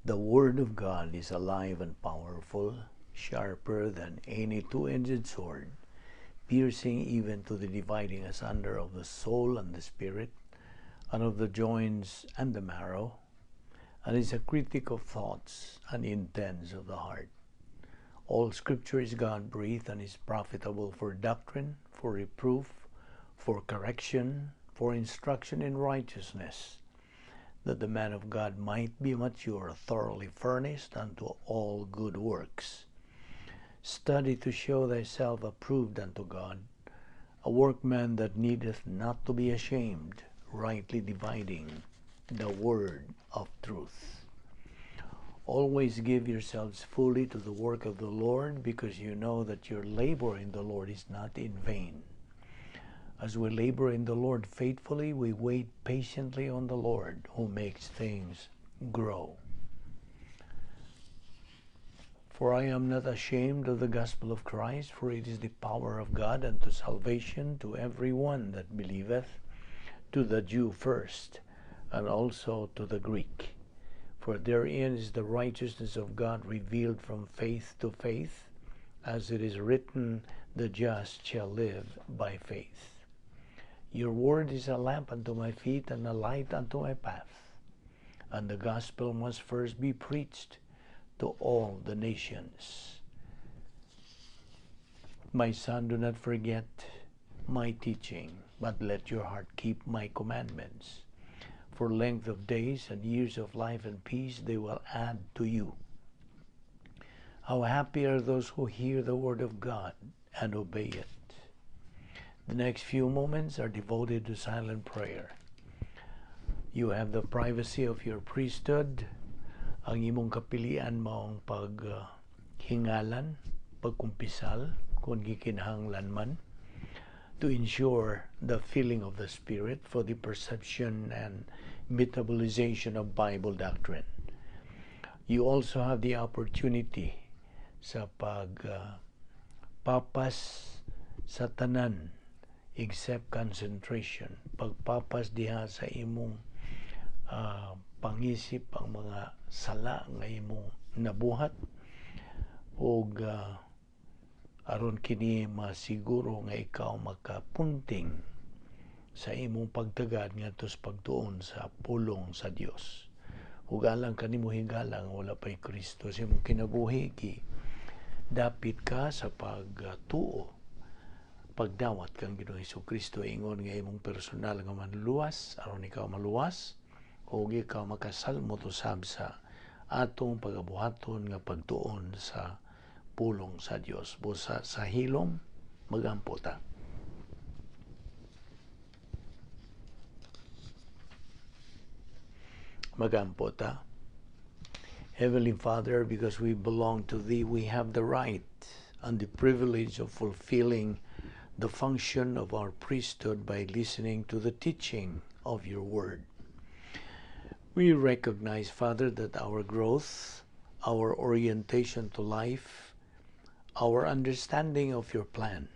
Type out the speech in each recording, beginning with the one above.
The Word of God is alive and powerful, sharper than any two-edged sword, piercing even to the dividing asunder of the soul and the spirit, and of the joints and the marrow, and is a critic of thoughts and intents of the heart. All Scripture is God-breathed and is profitable for doctrine, for reproof, for correction, for instruction in righteousness, that the man of God might be mature, thoroughly furnished unto all good works. Study to show thyself approved unto God, a workman that needeth not to be ashamed, rightly dividing the word of truth. Always give yourselves fully to the work of the Lord, because you know that your labor in the Lord is not in vain. As we labor in the Lord faithfully, we wait patiently on the Lord, who makes things grow. For I am not ashamed of the gospel of Christ, for it is the power of God unto salvation to every one that believeth, to the Jew first, and also to the Greek. For therein is the righteousness of God revealed from faith to faith, as it is written, the just shall live by faith. Your word is a lamp unto my feet and a light unto my path. And the gospel must first be preached to all the nations. My son, do not forget my teaching, but let your heart keep my commandments. For length of days and years of life and peace they will add to you. How happy are those who hear the word of God and obey it. The next few moments are devoted to silent prayer. You have the privacy of your priesthood. Ang imong kapilian maong pag hingalan, pagkumpisal, kung gikinahanglan man, to ensure the filling of the Spirit for the perception and metabolization of Bible doctrine. You also have the opportunity sa pag papas sa tanan except concentration, pagpapas diha sa imong pangisip ang mga sala nga imong nabuhat ug aron kini masiguro nga ikaw makapunting sa imong pagtagad ngadto sa pagtuon sa pulong sa Dios. Ug alang kanimo higala nga wala pa'y Kristo sa imong kinabuhi, dapit ka sa pagtuo, pagdawat kang Ginoong Kristo ingon nga imong personal nga manluluwas aron ikaw maluwas ug ikaw makasalmot usab sa atong pagabuhaton nga pagtuon sa pulong sa Dios. Busa sa hilom, magampo ta. Magampo ta. Heavenly Father, because we belong to Thee, we have the right and the privilege of fulfilling the function of our priesthood by listening to the teaching of Your Word. We recognize, Father, that our growth, our orientation to life, our understanding of Your plan,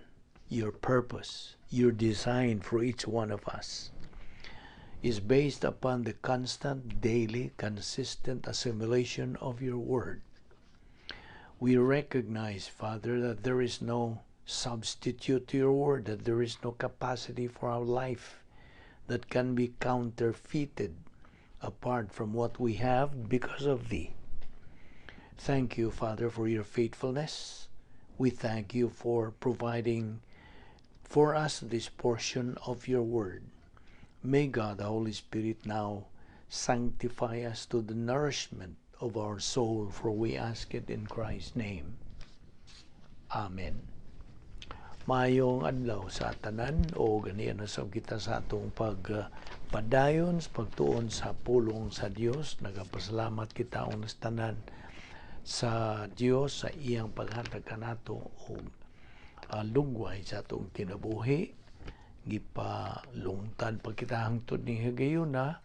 Your purpose, Your design for each one of us is based upon the constant, daily, consistent assimilation of Your Word. We recognize, Father, that there is no substitute to Your Word, that there is no capacity for our life that can be counterfeited apart from what we have because of Thee. Thank You, Father, for Your faithfulness. We thank You for providing for us this portion of Your Word. May God, the Holy Spirit, now sanctify us to the nourishment of our soul, for we ask it in Christ's name. Amen. Maayong adlaw sa tanan o ganiyan na sab kita sa atong pagpadayon sa pagtuon sa pulong sa Dios. Nagapasalamat kita unas tanan sa Dios sa iyang paghatag kanato og lugway sa atong kinabuhi. Gipalungtan pa kita hangtod ning higayuna,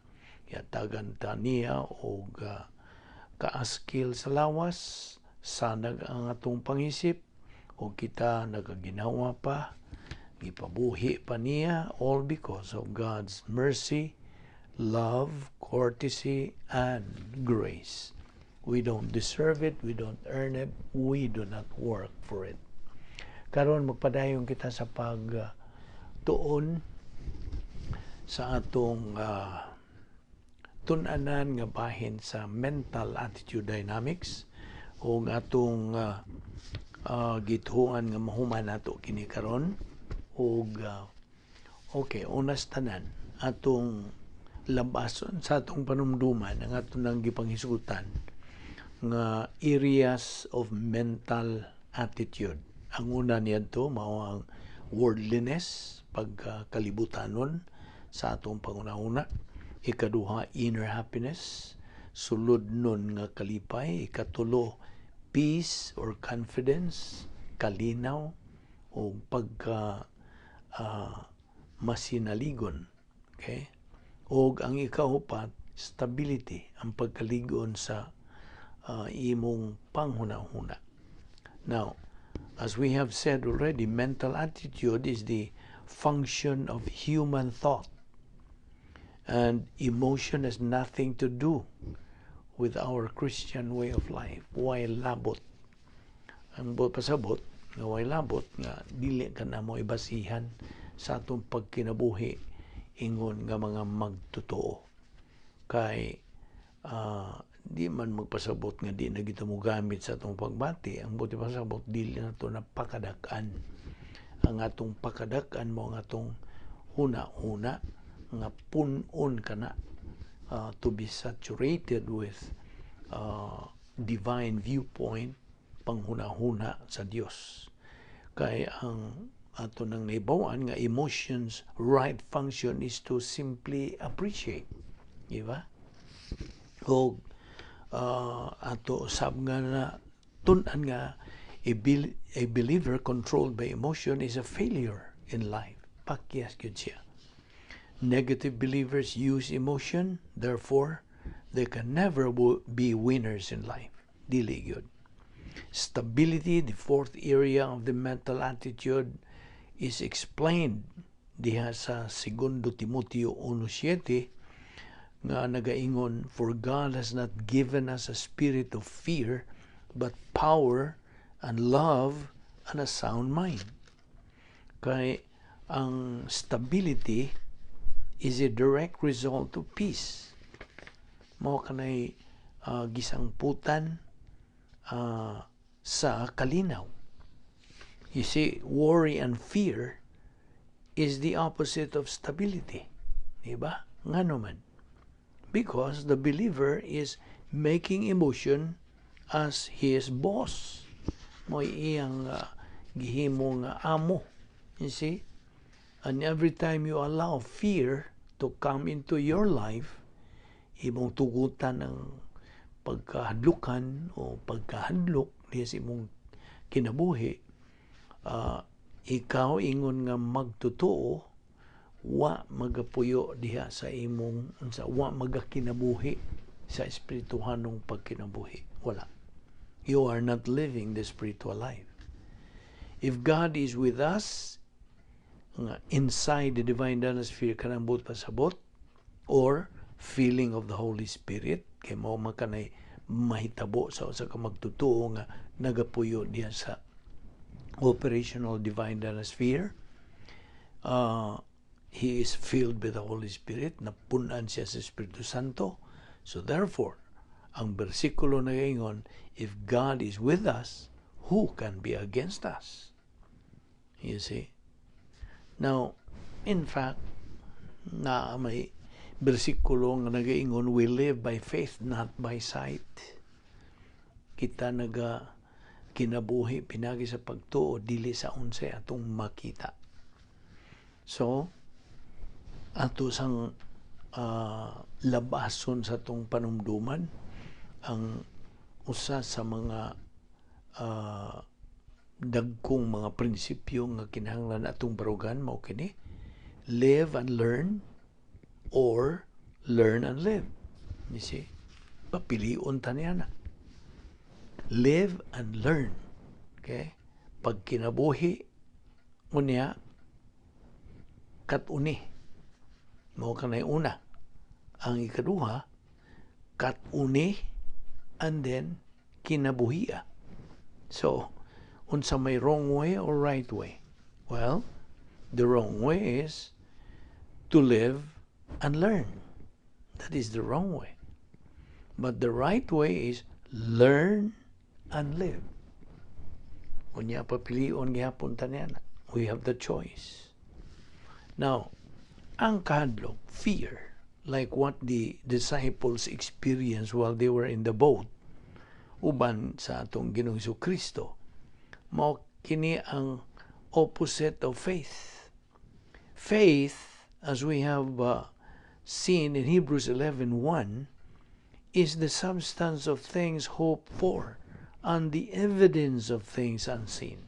yatagan ta niya og kaaskil sa lawas, sanag ang atong pangisip o kita nagaginawa pa, gipabuhi pa niya, all because of God's mercy, love, courtesy, and grace. We don't deserve it, we don't earn it, we do not work for it. Karon, magpadayon kita sa pag tuon sa atong tun-anan nga bahin sa mental attitude dynamics o atong gituohan nga mahuman nato kini karon. Ug okay, unas tanan, atong labason sa atong panumduman ang atong nang gipanghisgutan nga areas of mental attitude. Ang una niadto mao ang worldliness, pagkalibutanon sa atong panghunahuna. Ikaduha, inner happiness, suludnon nga kalipay. Ikatulo, peace or confidence, kalinaw o pagka masinaligon. Okay? Og ang ikaupat, stability, ang pagkaligon sa imong panghuna-huna. Now, as we have said already, mental attitude is the function of human thought. And emotion has nothing to do with our Christian way of life. Way labot? Ang buot pasabot, nga way labot, nga dili ka na mo ibasihan sa atong pagkinabuhi ingon nga mga magtotoo. Kay di man magpasabot nga di na kita mo gamit sa atong pagbati. Ang buot pasabot, dili na to napakadak-an. Ang atong pakadak-an mao ang atong huna-huna nga pun-on kana to be saturated with divine viewpoint, panghuna-huna sa Dios. Kay ang ato nang naibawan nga emotions' right function is to simply appreciate, di ba? O ato sab nga na tun-an nga a believer controlled by emotion is a failure in life. Pakyas gyud siya. Negative believers use emotion, therefore they can never be winners in life. Dili gyud. Stability, the fourth area of the mental attitude, is explained diha sa Segundo Timoteo 1:7 nga nagaingon, "For God has not given us a spirit of fear, but power and love and a sound mind." Kay ang stability is a direct result of peace. Mao kanay gisangputan sa kalinaw. You see, worry and fear is the opposite of stability. Diba? Ngano man? Because the believer is making emotion as his boss. Mao iyang gihimo nga amo. You see? And every time you allow fear to come into your life, imong tugutan ang pagkahadlukan o pagkahadlok diha sa imong kinabuhi, ikaw ingon nga magtotoo wa magapuyo diha sa imong unsa, wa magakinabuhi sa espirituhanong pagkinabuhi. Wala. You are not living the spiritual life. If God is with us nga inside the divine sphere, kanang buot pasabot or feeling of the Holy Spirit, kay mao man kanay mahitabo sa usa ka magtotoo nga nagapuyo diha sa operational divine sphere, he is filled with the Holy Spirit, napunan siya sa Espiritu Santo. So therefore, ang bersikulo na ingon, if God is with us, who can be against us? You see? Now, in fact, na may bersikulo nga nagaingon, "We live by faith, not by sight." Kita naga kinabuhi pinagi sa pagtuo, dili sa unsay atong makita. So, ato sang labason sa atong panumduman ang usa sa mga dagkong mga prinsipyo nga kinahanglan atong barugan, mao kini: live and learn or learn and live. You see? Papilion ta niya na. Live and learn. Okay? Pag kinabuhi unya kat-uni. Mao kanay una. Ang ikaduha, kat-uni. and then kinabuhia. So, unsa may wrong way or right way? Well, the wrong way is to live and learn. That is the wrong way. But the right way is learn and live. Unya papilion gihapon ta niya. We have the choice. Now, ang kahadlok, fear, like what the disciples experienced while they were in the boat, uban sa atong Ginoong Kristo, mao kini ang opposite of faith. Faith, as we have seen in Hebrews 11:1, is the substance of things hoped for and the evidence of things unseen.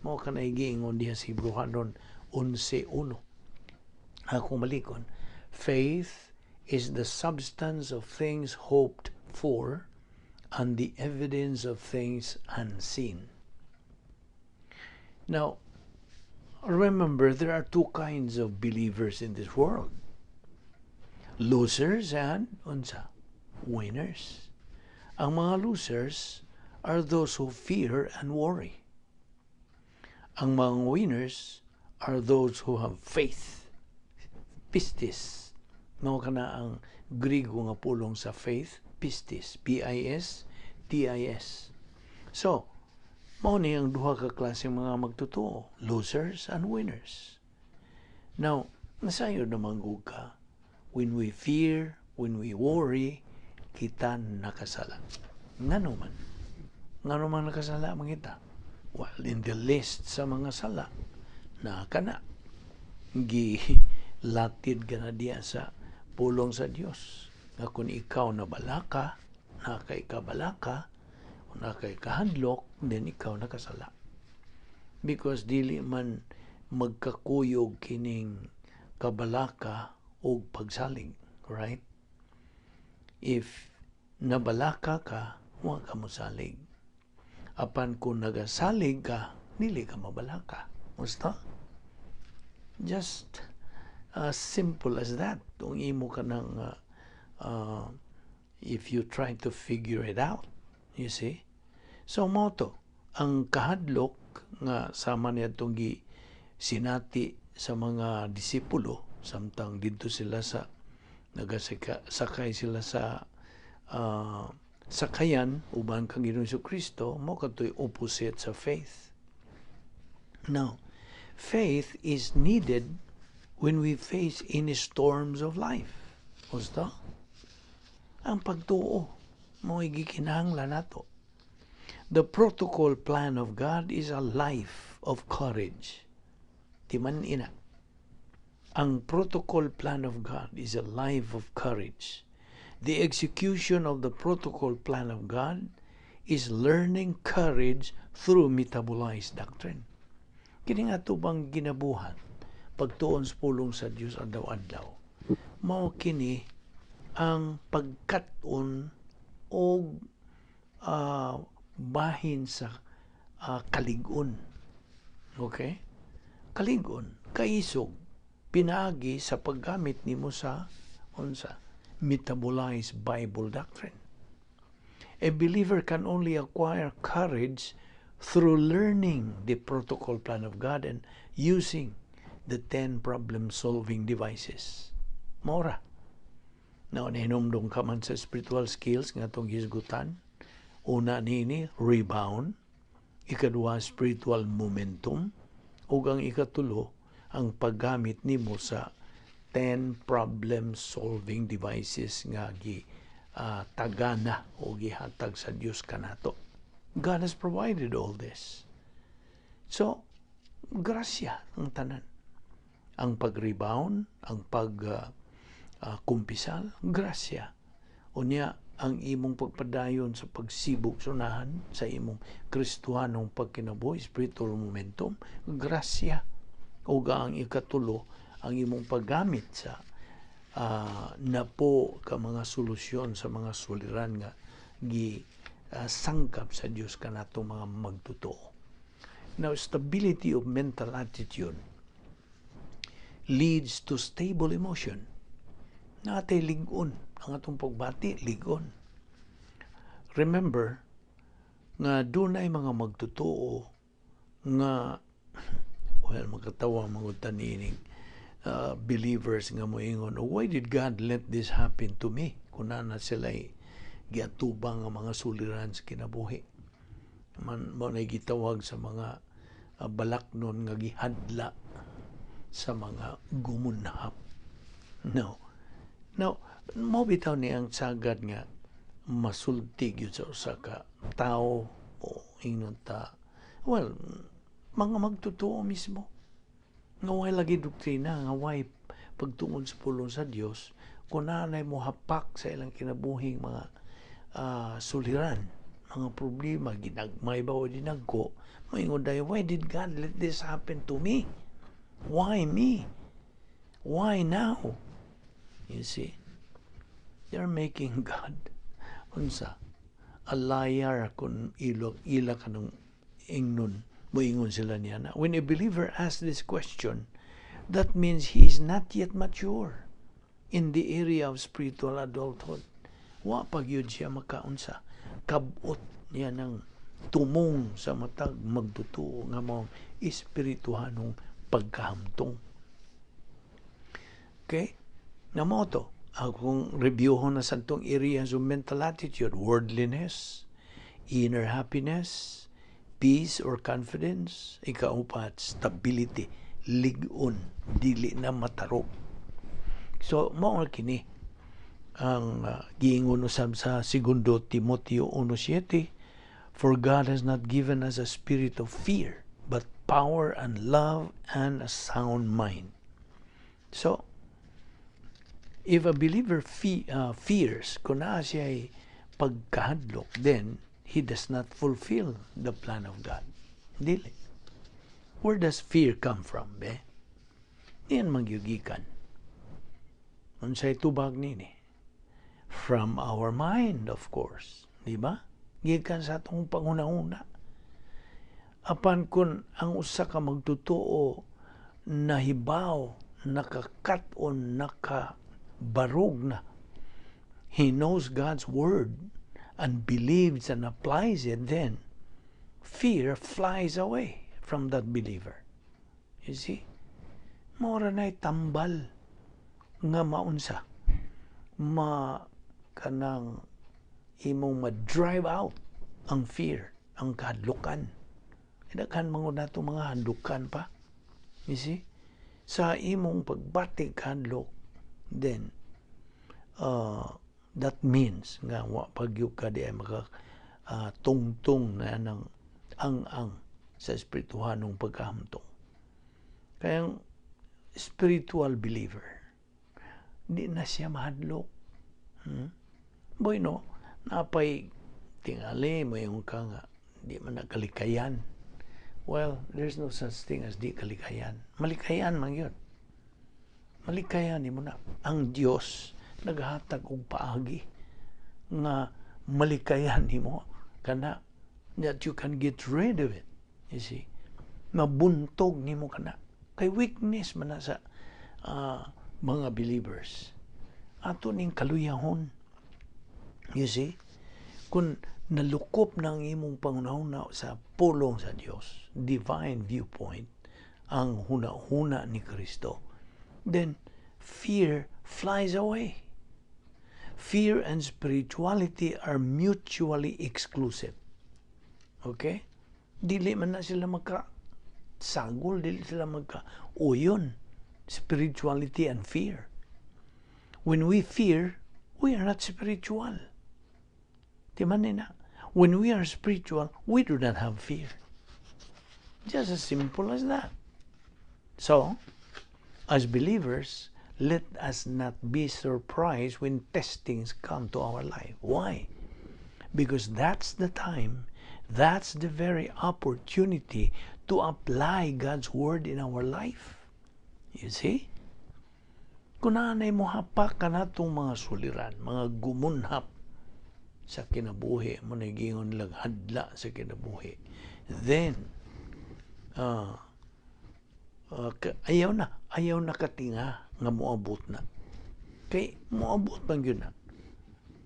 Mao kanay giingon diha sa Hebrehanon 11. Akong balikon. Faith is the substance of things hoped for and the evidence of things unseen. Now, remember, there are two kinds of believers in this world: losers and unsa? Winners. Ang mga losers are those who fear and worry. Ang mga winners are those who have faith. Pistis. Mao kana ang Grigo nga pulong sa faith, pistis. Pistis. So, mao ni ang duha ka klase mga magtotoo, losers and winners. Now, nasayod naman gud ka, when we fear, when we worry, kita nakasala. Ngano man? Ngano man nakasala man kita? Well, in the list sa mga sala, naa kana. Gi latid ka na diya sa pulong sa Dios. Nga kung ikaw nabalaka, naa kay kabalaka, o naa kay kahadlok, then ikaw nakasala. Because dili man magkakuyog kining kabalaka o pagsalig, right? If nabalaka ka, wa ka mosalig. Apan kung nagasalig ka, dili ka mabalaka. Basta? Just as simple as that. Kung imo ka ng if you try to figure it out, you see? So mao to, ang kahadlok nga sama niya itong gi sinati sa mga disipulo samtang didto sila sa nagasaka sakay sila sa sakayan uban kang Ginoong Kristo, mao katoy opposite sa faith. Now, faith is needed when we face any storms of life. Gusto? Ang pagtuo mao gikinahanglan nato. The protocol plan of God is a life of courage. Timan ina. Ang protocol plan of God is a life of courage. The execution of the protocol plan of God is learning courage through metabolized doctrine. Kini nga ato bang ginabuhat pagtuon sa pulong sa Dios adlaw-adlaw, mao kini ang pagkat-on og bahin sa kalig-on. Okay? Kalig-on, kaisog, pinaagi sa paggamit nimo sa unsa? Metabolized Bible doctrine. A believer can only acquire courage through learning the protocol plan of God and using the 10 problem-solving devices. Mao ra. Now, nahinumdum ka man sa spiritual skills nga atong hisgutan. Una nini, rebound. Ikaduha, spiritual momentum. Ug ang ikatulo, ang paggamit nimo sa 10 problem-solving devices nga gi tagana o gihatag sa Dios kanato. God has provided all this. So, grasya ang tanan. Ang pag-rebound, ang pag kumpisal, grasya. Unya, ang imong pagpadayon sa pagsibog sunahan sa imong Kristohanong pagkinabuhi, spiritual momentum, grasya. Ug ang ikatulo, ang imong paggamit sa napo ka mga solusyon sa mga suliran nga gi sangkap sa Dios kanato mga magtotoo. Now, stability of mental attitude leads to stable emotion. Naa tay lig-on ang atong pagbati, lig-on. Remember nga dunay mga magtotoo nga, well, makatawa mga tanining believers nga moingon, "Oh, why did God let this happen to me?" Kung na sila giatubang nga mga suliran sa kinabuhi man mo na gitawag sa mga balaknon nga gihadla sa mga gumunhap. No, no, mo bitaw ni ang sagad nga masulti gyud sa usa ka tawo o ingnon ta, well, mga magtotoo mismo nga way lagi doktrina, nga way pagtungod sa pulong sa Dios, kung naanay mo hapak sa ilang kinabuhing mga suliran, mga problema, ginagmay ba o dinagko, moingon dayon, "Why did God let this happen to me? Why me? Why now?" You see, they're making God, unsa, a liar kung ilo ila kanang ingnon, moingon sila niya na. When a believer asks this question, that means he is not yet mature in the area of spiritual adulthood. Wa pa gyud siya makaunsa, kabot niya ng tumong sa matag magtotoo nga mao espirituhanong pagkahamtong. Okay? Na mo to, akong review na sa atong areas of mental attitude: worldliness, inner happiness, peace or confidence, ikaupat, stability, lig-on, dili na matarok. So, mao kini ang giingon usab sa Segundo Timoteo 1:7, "For God has not given us a spirit of fear, but power and love and a sound mind." So, if a believer fears, kung naa siya pagkahadlok, then he does not fulfill the plan of God. Dili. Where does fear come from, be? Diyan magyugikan. Unsay tubag nini? From our mind, of course. Di ba? Gikan sa atong panghuna-huna. Apan kung ang usa ka magtotoo nahibaw, nakakat-on, nakabarog na, he knows God's word and believes and applies it, then fear flies away from that believer. You see? Mora na'y tambal nga maunsa ma kanang imong ma-drive out ang fear, ang kahadlukan. Daghan mga nato mga hadlukan pa. You see? Sa imong pagbatik hadlok, then that means nga wa pagyud ka di ay maka tungtong na ng ang-ang sa espirituhanong pagkahamtong. Kaya ang spiritual believer, di na siya mahadlok. Boy, no, napay tingali mo yung ka nga, di man nakalikayan. Well, there's no such thing as di kalikayan. Malikayan man yun. Malikayan mo na. Ang Dios naghatag og paagi nga malikayan nimo kana, that you can get rid of it. You see? Mabuntog nimo kana. Kay weakness man na sa mga believers. Ato ning kaluyahon. You see? Kung nalukop ng imong panghuna sa pulong sa Dios, divine viewpoint, ang huna-huna ni Kristo, then fear flies away. Fear and spirituality are mutually exclusive. Okay? Dili man na sila magka sagol, dili sila magka uyon. Spirituality and fear. When we fear, we are not spiritual. Di man na. When we are spiritual, we do not have fear. Just as simple as that. So, as believers, let us not be surprised when testings come to our life. Why? Because that's the time, that's the very opportunity to apply God's word in our life. You see? Kung naanay mo hapak ka na itong mga suliran, mga gumunhap sa kinabuhi, mo nagingon lang hadla sa kinabuhi, then, ayaw na katinga nga moabot na. Kay moabot man yun na.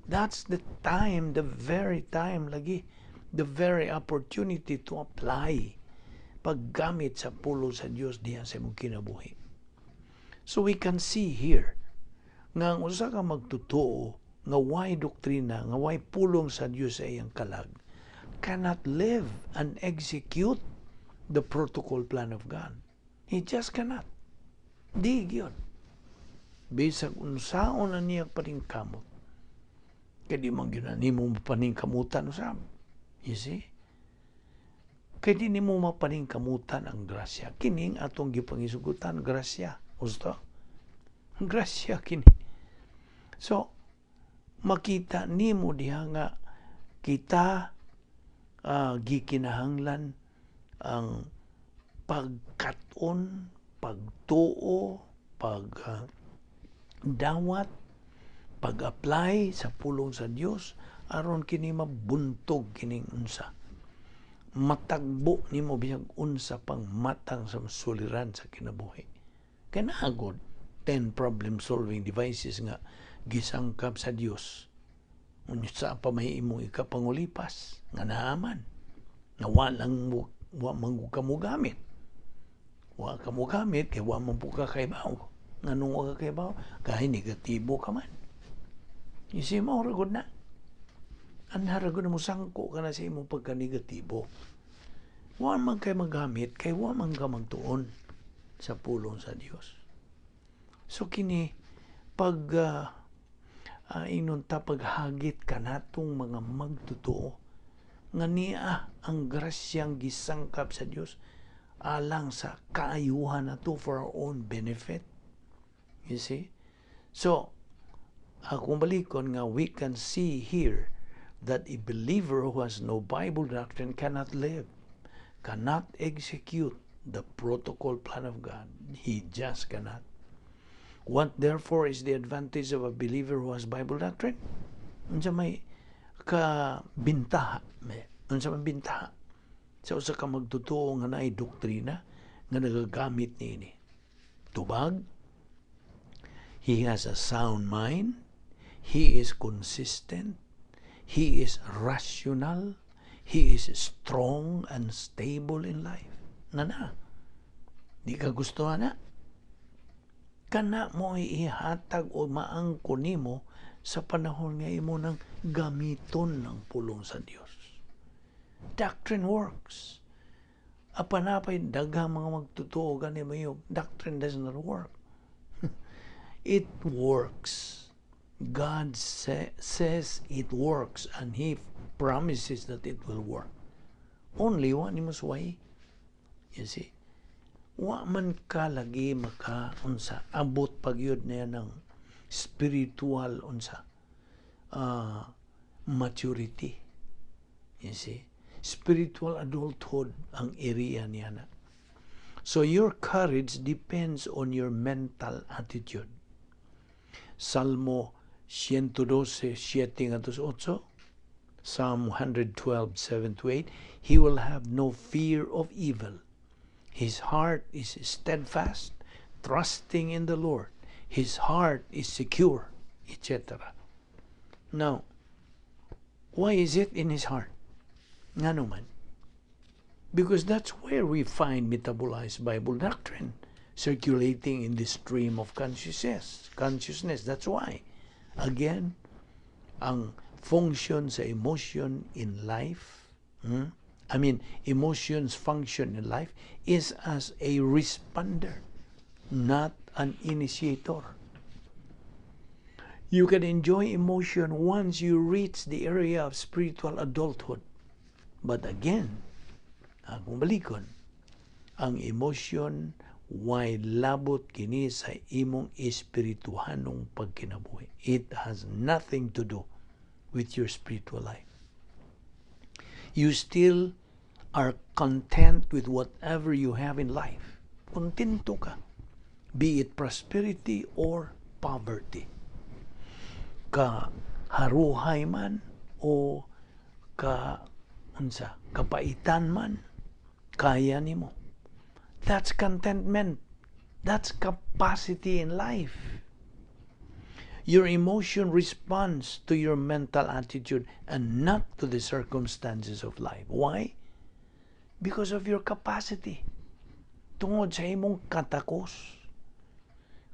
That's the time, the very time lagi, the very opportunity to apply paggamit sa pulong sa Dios diha sa imong kinabuhi. So we can see here nga ang usa ka magtotoo nga way doktrina, nga way pulong sa Dios sa iyang kalag, cannot live and execute the protocol plan of God. He just cannot. Di gyud. Bisag unsaon na niya paningkamot. Kay di man gyud nimo mapaningkamutan usab. You see? Kay di nimo mapaningkamutan ang grasya. Kining atong gipangisugutan, grasya. Gusto? Grasya kini. So, makita nimo diha nga kita gikinahanglan ang pagkat-on, pagtuo, pag dawat, pag-apply sa pulong sa Dios aron kini mabuntog kining unsa matagbo nimo bisag unsa pang matang sa suliran sa kinabuhi. Kay naa gud 10 problem solving devices nga gisangkap sa Dios. Unya sa pa may imong ikapangulipas nga naaman nga walang mo, wa man ka mo gamit. Wa ka mo gamit kay wa man po ka kaibaw. Nganong wa ka kaibaw? Kay negatibo ka man. You see, mao ra gud na. Anha ra gud mo, sangko ka na sa imong pagka-negatibo. Wa man kay magamit kay wa man ka magtuon sa pulong sa Dios. So kini pag ingnon ta, paghagit kanatong mga magtotoo nga niya ang grasyang gisangkap sa Dios alang sa kaayuhan nato, for our own benefit. You see? So, akong balikon nga we can see here that a believer who has no Bible doctrine cannot live, cannot execute the protocol plan of God. He just cannot. What therefore is the advantage of a believer who has Bible doctrine? Unsa may ka bintaha, unsa may bintaha sa usa ka magtotoo nga naay doktrina nga nagagamit niini? Tubag, he has a sound mind, he is consistent, he is rational, he is strong and stable in life. Nana, di ka gusto na? Kana mo ihatag o maangko nimo sa panahon nga imo nang gamiton ng pulong sa Dios. Doctrine works. Apan napay daghang mga magtotoo gani mo yung doctrine does not work. It works. God says it works and He promises that it will work. Only wa nimo suway. You see? Wa man ka lagi maka unsa abot pagyud na ng spiritual unsa maturity. You see? Spiritual adulthood ang area niya na. So your courage depends on your mental attitude. Salmo 112, 7 ngadto 8, Psalm 112, 7 to 8, "He will have no fear of evil. His heart is steadfast, trusting in the Lord. His heart is secure," etc. Now, why is it in his heart? Ngano man? Because that's where we find metabolized Bible doctrine circulating in the stream of consciousness. Consciousness. That's why. Again, ang function sa emotion in life, I mean, emotions function in life is as a responder, not an initiator. You can enjoy emotion once you reach the area of spiritual adulthood. But again, akong balikon, ang emotion way labot kini sa imong espirituhanong pagkinabuhi. It has nothing to do with your spiritual life. You still are content with whatever you have in life. Kontento ka. Be it prosperity or poverty. Ka haruhay man o ka unsa kapaitan man, kaya nimo. That's contentment. That's capacity in life. Your emotion responds to your mental attitude and not to the circumstances of life. Why? Because of your capacity. Tungod sa imong katakos.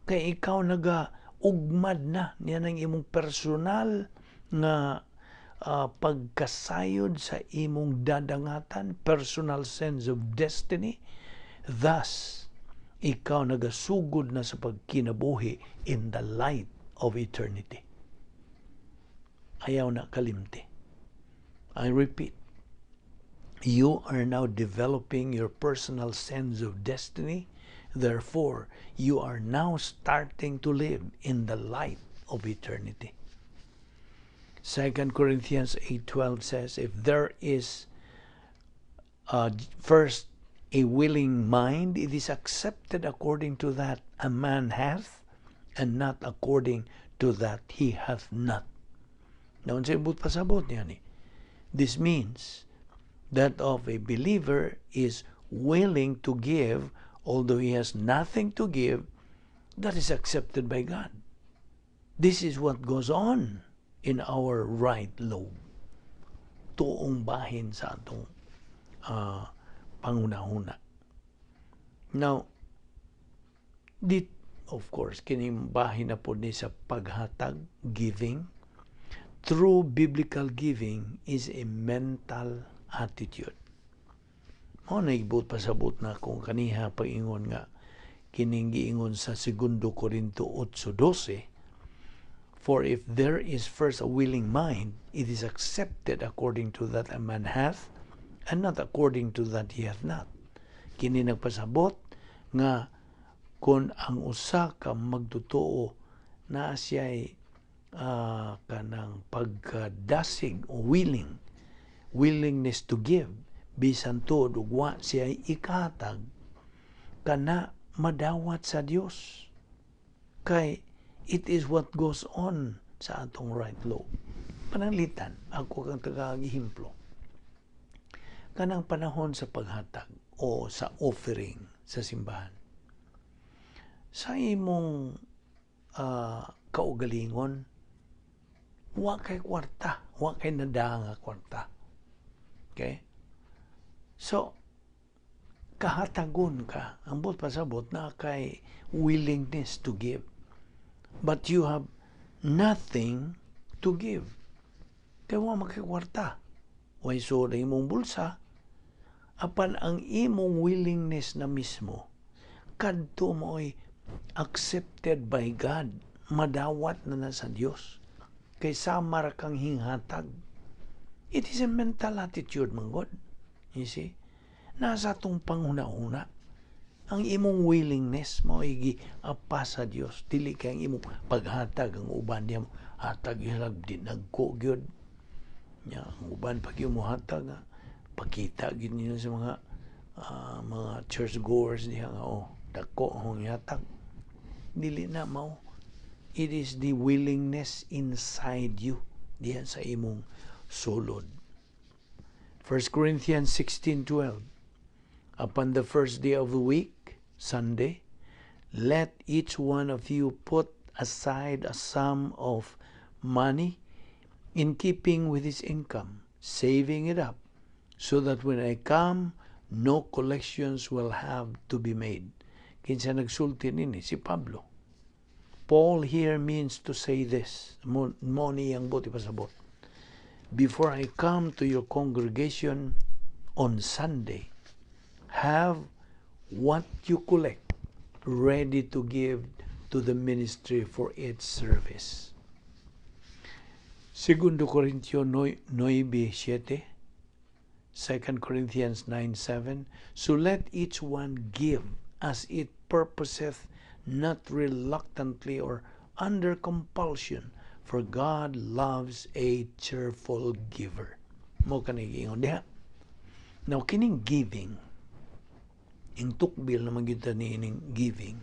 Kay ikaw naga ugmad na niya ng imong personal nga pagkasayod sa imong dadangatan, personal sense of destiny. Thus, ikaw nagasugod na sa pagkinabuhi in the light of eternity. Ayaw na kalimti. I repeat, you are now developing your personal sense of destiny. Therefore, you are now starting to live in the light of eternity. 2 Corinthians 8:12 says, "If there is first a willing mind, it is accepted according to that a man hath, and not according to that he hath not." Now, unsay buot pasabot niya ni? This means that of a believer is willing to give, although he has nothing to give, that is accepted by God. This is what goes on in our right lobe. Tuong bahin sa atong panghunahuna. Now, di, of course, kining bahin na pod ni sa paghatag, giving. True biblical giving is a mental attitude. Mao na ibot pasabot na kung kaniha pag-ingon nga kining giingon sa Segundo Corinto 8:12, "For if there is first a willing mind, it is accepted according to that a man hath, and not according to that he hath not." Kini nagpasabot nga kung ang usa ka magtotoo na siya'y kanang pagkadasig o willingness to give bisan tuod ug wa siya ikahatag, kana madawat sa Dios kay it is what goes on sa atong right lobe. Pananglitan, ako kang taga-ehemplo, kanang panahon sa paghatag o sa offering sa simbahan, sa imong kaugalingon, wa kay kwarta, wa kay nadaa nga kwarta, okay? So kahatagon ka. Ang buot pasabot na kay willingness to give, but you have nothing to give kay wa man kay kwarta, way sulod imong bulsa. Apan ang imong willingness na mismo kadto mo'y accepted by God, madawat na na sa Dios kay samar kang hinghatag. It is a mental attitude man god, you see? Nasa atong panghuna-huna ang imong willingness mo gi-apa sa Dios, dili kay ang imong paghatag. Ang uban diya hatag ilag dinagko gyud nya. Ang uban pag mo hatag, pakita gyud niyo sa mga church goers diha nga, "Oh, dako akong ihatag." Dili na mao. It is the willingness inside you diha sa imong sulod. 1 Corinthians 16:12, "Upon the first day of the week, Sunday, let each one of you put aside a sum of money in keeping with his income, saving it up, so that when I come, no collections will have to be made." Kinsa nagsulti nini? Si Pablo. Paul here means to say this. Mo ni ang buot ipasabot. "Before I come to your congregation on Sunday, have what you collect ready to give to the ministry for its service." Segundo Corintio 9:7, 2 Corinthians 9:7, "So let each one give as it purposeth, not reluctantly or under compulsion, for God loves a cheerful giver." Mo kani giingon diha. Now, kining giving, ing tukbil naman gyud ni ining giving.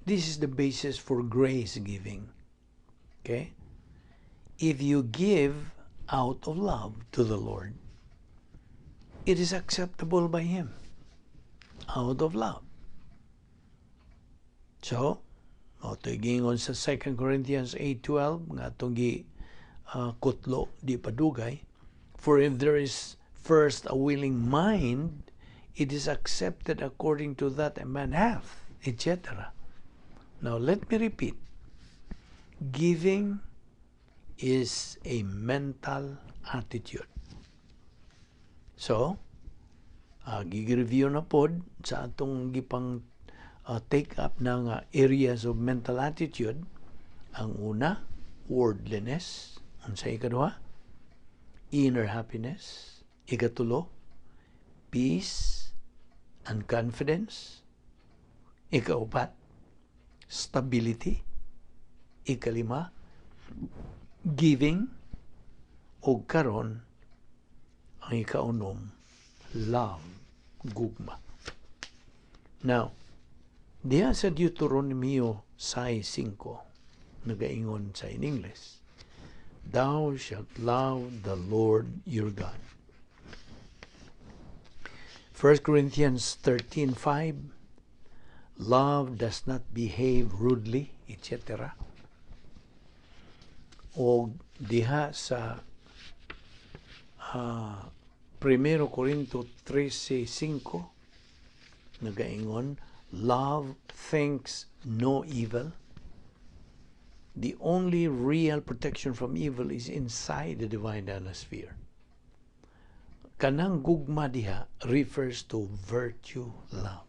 This is the basis for grace giving. Okay? If you give out of love to the Lord, it is acceptable by Him. Out of love. So, Mao to giingon sa 2 Corinthians 8:12 nga atong gi kutlo di padugay, "For if there is first a willing mind, it is accepted according to that a man hath," etc. Now let me repeat. Giving is a mental attitude. So, gigi-review na pod sa atong gipang take up ng areas of mental attitude. Ang una, worldliness. Unsay ikaduha? Inner happiness. Ikatulo, peace and confidence. Ikaupat, stability. Ikalima, giving. O karon, ang ikaunom, love, gugma. Now, diha sa Deuteronomio 6:5, nagaingon sa in English, "Thou shalt love the Lord your God." 1 Corinthians 13:5, "Love does not behave rudely," etc. O diha sa 1 Corinto 13:5, nagaingon, "Love thinks no evil." The only real protection from evil is inside the divine sphere. Kanang gugma diha refers to virtue love.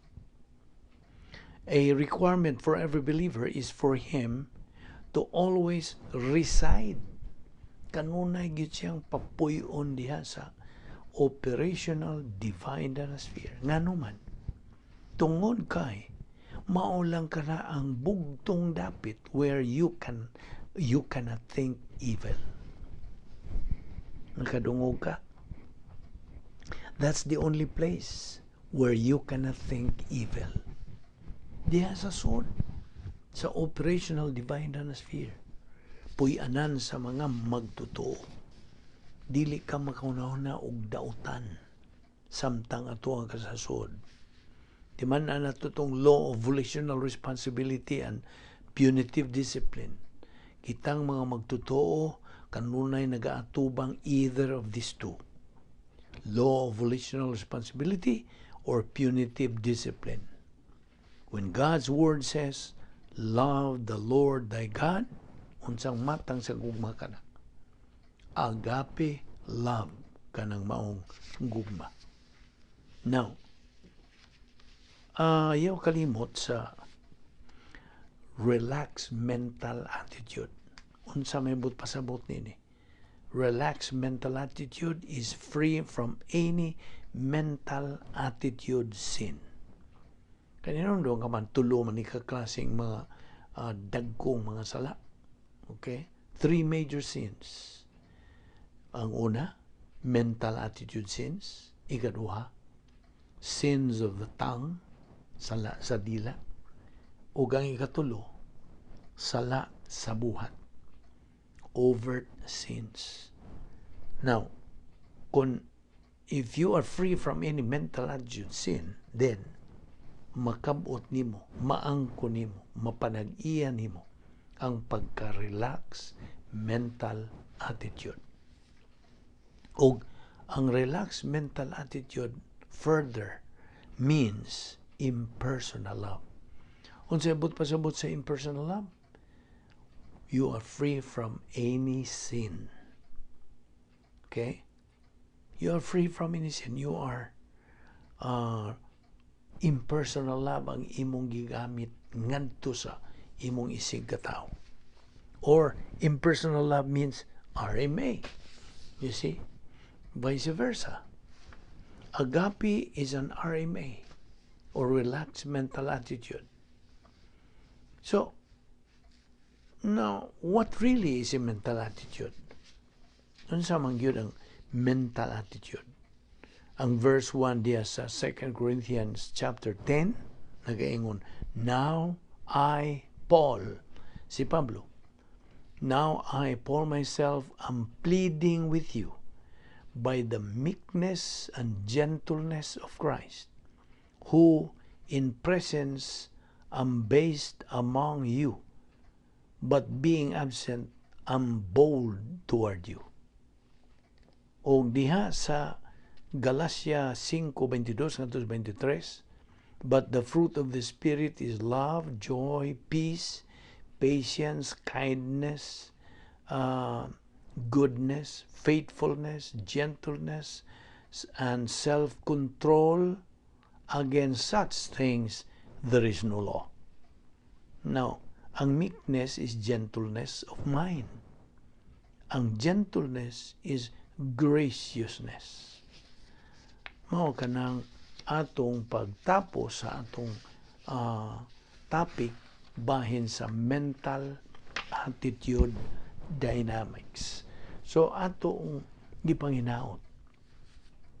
A requirement for every believer is for him to always reside. Kanunay gyud siyang papuy-on diha sa operational divine sphere. Ngano man? Tungod kay mao lang kana ang bugtong dapit where you cannot think evil. Nakadungog ka? That's the only place where you cannot think evil. Diha sa sod, sa operational divine sphere. Puy-anan sa mga magtotoo. Dili ka makahuna og dautan samtang ato ka sa sod. Di man na tong law of volitional responsibility and punitive discipline. Kitang mga magtotoo kanunay nagaatubang either of these two. Law of volitional responsibility or punitive discipline. When God's word says, "Love the Lord thy God," unsang matang sa gugma kana? Agape love kanang maong gugma. Now, ayaw kalimot sa relaxed mental attitude. Unsa may but pasabot nini? Relaxed mental attitude is free from any mental attitude sin. Kanino doon ka man tulo man ni kaklaseng mga dagkong mga sala. Okay? Three major sins. Ang una, mental attitude sins. Ikaduha, sins of the tongue, sala sa dila. Ug ang ikatulo, sala sa buhat. Overt sins. Now, kung if you are free from any mental attitude sin, then makabot nimo, maangko nimo, mapanag-iya nimo ang pagka-relax mental attitude. Og ang relaxed mental attitude further means impersonal love. Unsay abot pasabot sa impersonal love? You are free from any sin. Okay? You are free from any sin. You are impersonal love ang imong gigamit ngadto sa imong isig katawo. Or impersonal love means RMA. You see? Vice versa. Agape is an RMA or relaxed mental attitude. So, now, what really is a mental attitude? Unsa man gyud ang mental attitude? Ang verse 1 diya sa 2 Corinthians chapter 10 nagaingon, "Now I, Paul," si Pablo, "Now I, Paul myself, am pleading with you by the meekness and gentleness of Christ, who in presence am based among you, but being absent, am bold toward you." O diha sa Galatia 5:22 ngadto 23, "But the fruit of the Spirit is love, joy, peace, patience, kindness, goodness, faithfulness, gentleness, and self-control. Against such things there is no law." Now, ang meekness is gentleness of mind. Ang gentleness is graciousness. Mao kanang atong pagtapos sa atong topic bahin sa mental attitude dynamics. So atong gipanginaot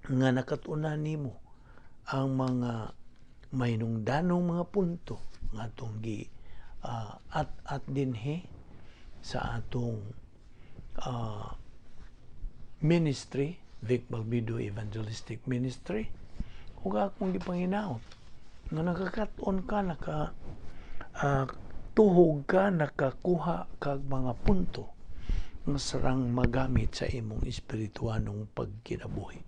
nga nakatunan nimo ang mga mahinungdanong mga punto nga atong gi at dinhi sa atong ministry, Vic Balbido Evangelistic Ministry, ug akong gipanginaot nga nakakaton ka, naka tuhog ka, nakakuha kag mga punto nga sarang magamit sa imong espirituanong pagkinabuhi.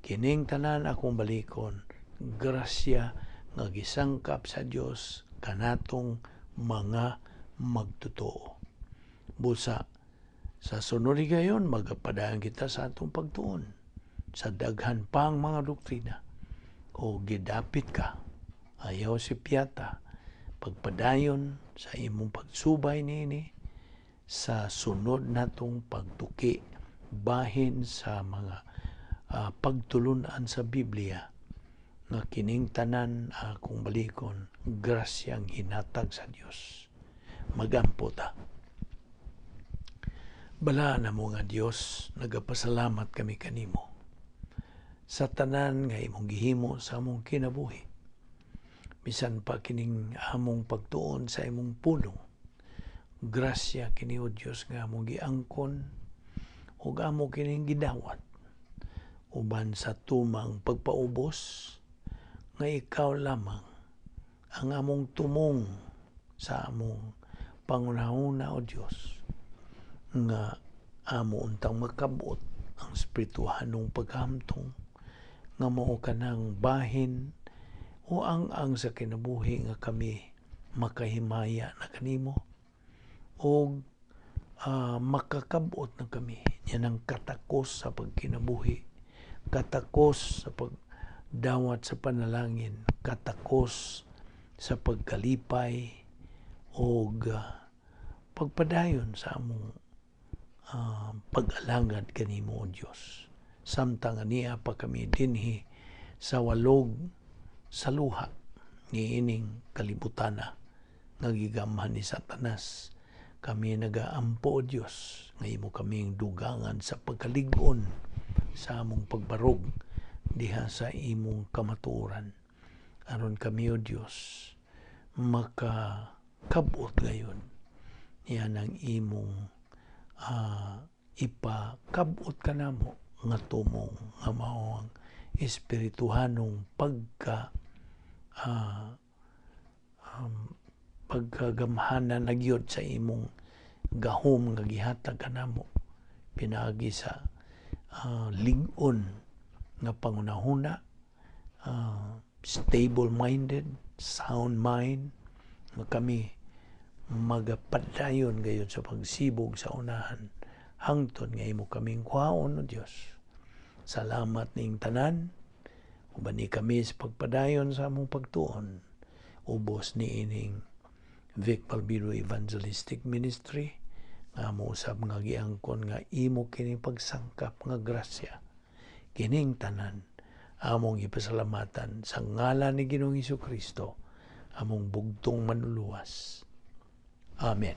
Kining tanan, akong balikon, grasya nga gisangkap sa Dios kanatong mga magtotoo. Busa sa sunod higayon, magapadayon kita sa atong pagtuon sa daghan pang mga doktrina o gidapit ka, ayaw si piyata pagpadayon sa imong pagsubay niini sa sunod natong pagtuki bahin sa mga pagtulunan sa Biblia, nga kining tanan, akong balikon, grasyang hinatag sa Dios. Magampo ta. Balaan mo nga Dios, nagapasalamat kami kanimo sa tanan nga imong gihimo sa among kinabuhi. Bisan pa kining among pagtuon sa imong pulong, grasya kini, o Dios, nga among giangkon ug amo kining gidawat uban sa tumang pagpaubos nga ikaw lamang ang among tumong sa among pangunahuna, o Dios, nga amo untang makabot ang espirituhanong paghamtong nga mao kanang bahin o ang sa kinabuhi nga kami makahimaya na kanimo o makakabot na kami yan ang katakos sa pagkinabuhi, katakos sa pagdawat sa panalangin, katakos sa pagkalipay o pagpadayon sa among pag-alagad kanimo, O Dios, samtang ania pa kami dinhi sa walog sa luha niining kalibutana nga gigamhan ni Satanas. Kami nagaampo, O Dios, nga imo kaming dugangan sa pagkalig-on sa among pagbarog diha sa imong kamatuoran, aron kami, O Dios, makakabot gayon yan ang imong ipakabot kanamo nga tumong nga mao ang espirituhanong pagkagamhanan na gyud sa imong gahom nga gihatag kanamo pinaagi sa lig-on nga pangunahuna, stable minded, sound mind, nga kami magapadayon gayud sa pagsibog sa unahan hangtod nga imo kaming kuhaon, O Dios. Salamat ning tanan. Uban ni kami sa pagpadayon sa among pagtuon ubos ni ining Vic Balbido Evangelistic Ministry nga amo usab nga giangkon nga imo kining pagsangkap nga grasya. Kining tanan among ipasalamatan sa ngalan ni Ginoong Kristo, among bugtong Manluluwas. Amen.